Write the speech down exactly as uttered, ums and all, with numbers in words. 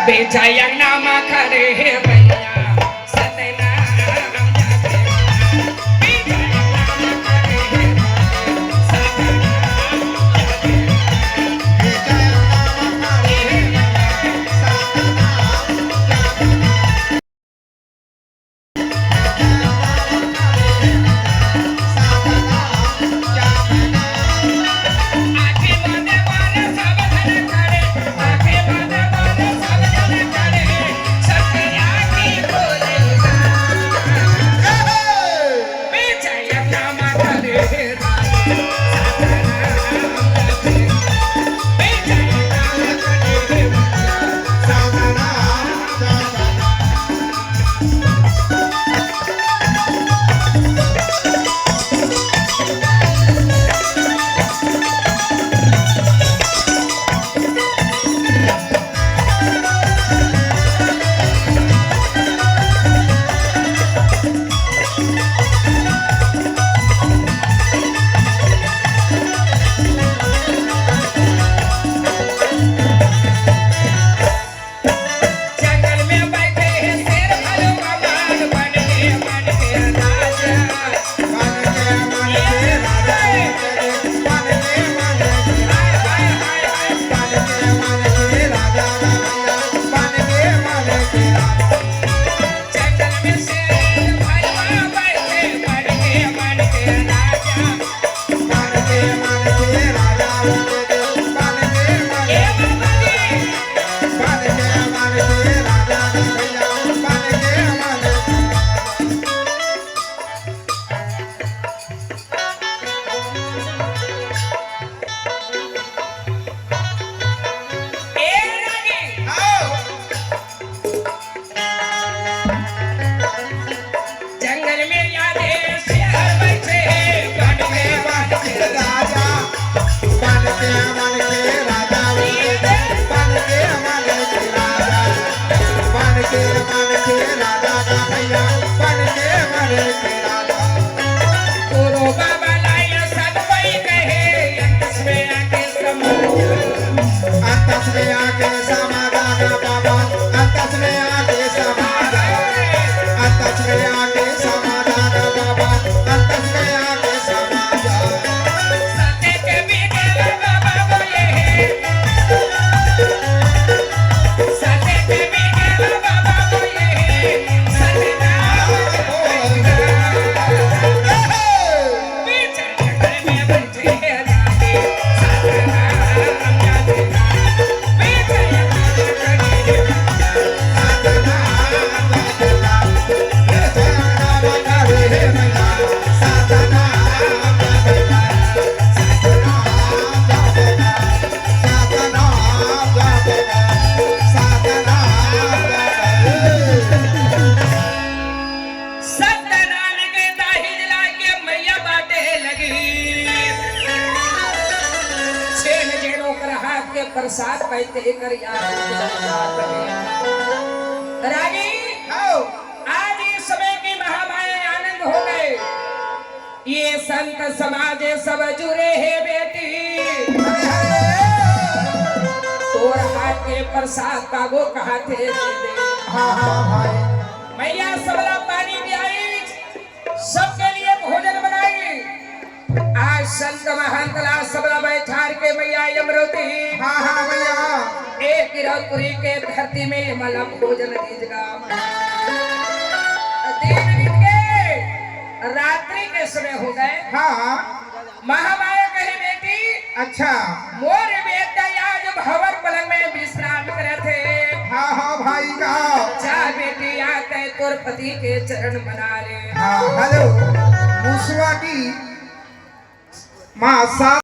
बेचा अंगना मा खड़े हे भैया, सतनाम जागे। बेचा अंगना मा खड़े हे भैया, सतनाम जागे। जंगल में बैठे हे शेर भगवान, बन के, बन के राजा। बन के, बन के राजा, बन के, बन के राजा, बन के, बन के राजा, बन के, बन के राजा। जंगल में शेर भगवान बैठे, बन के, बन के राजा। जंगल में यादे शेर बैठे हे, बन के, बन के राजा, बन के, बन के राजा, बन के, बन के राजा, बन के, बन के राजा का भैया, बन के, बन के राजा। गुरु बाबा लाया सब कोई कहे, अंतस में आके समा जा। अंतस में आके समा जा ना बाबा, अंतस में आके समा जा। अंतस में आके समा जा ना बाबा, अंतस में आके समा जा। सत्य के बीच में बाबा बोले हे, सत्य के बीच में बाबा बोले हे, सत्य का सत्यनारायण के दाहिजला के मैया बाटे लगी। छेन जेन ओकर हाथ के प्रसाद पाइते एकर याद रागी, आओ। आज इस समय की महामाया आनंद हो गए। ये संत समाज सब जुरे हे बेटी। तोर हाथ के प्रसाद पाबो कहा थे दे दे। हाँ, हाँ, भाई। मैया सबला पानी पियाई, सबके लिए भोजन बनाई। आज संत महंत ला सबला बैठार के मैया यमरोती। हाँ, हाँ, मैया। एक गिरौदपुरी के धरती में मला भोजन दीजगा। दिन बीत के रात्रि के समय हो गए। हाँ, हाँ। महामाया कही, "बेटी, अच्छा। मोर बेटा आज भंवर पलंग में विश्राम करत हे। हाँ, हाँ, भाई का। जा बेटी, आके तोर पति के चरण मना ले।" हाँ, हेलो। मुसवा की माँ सात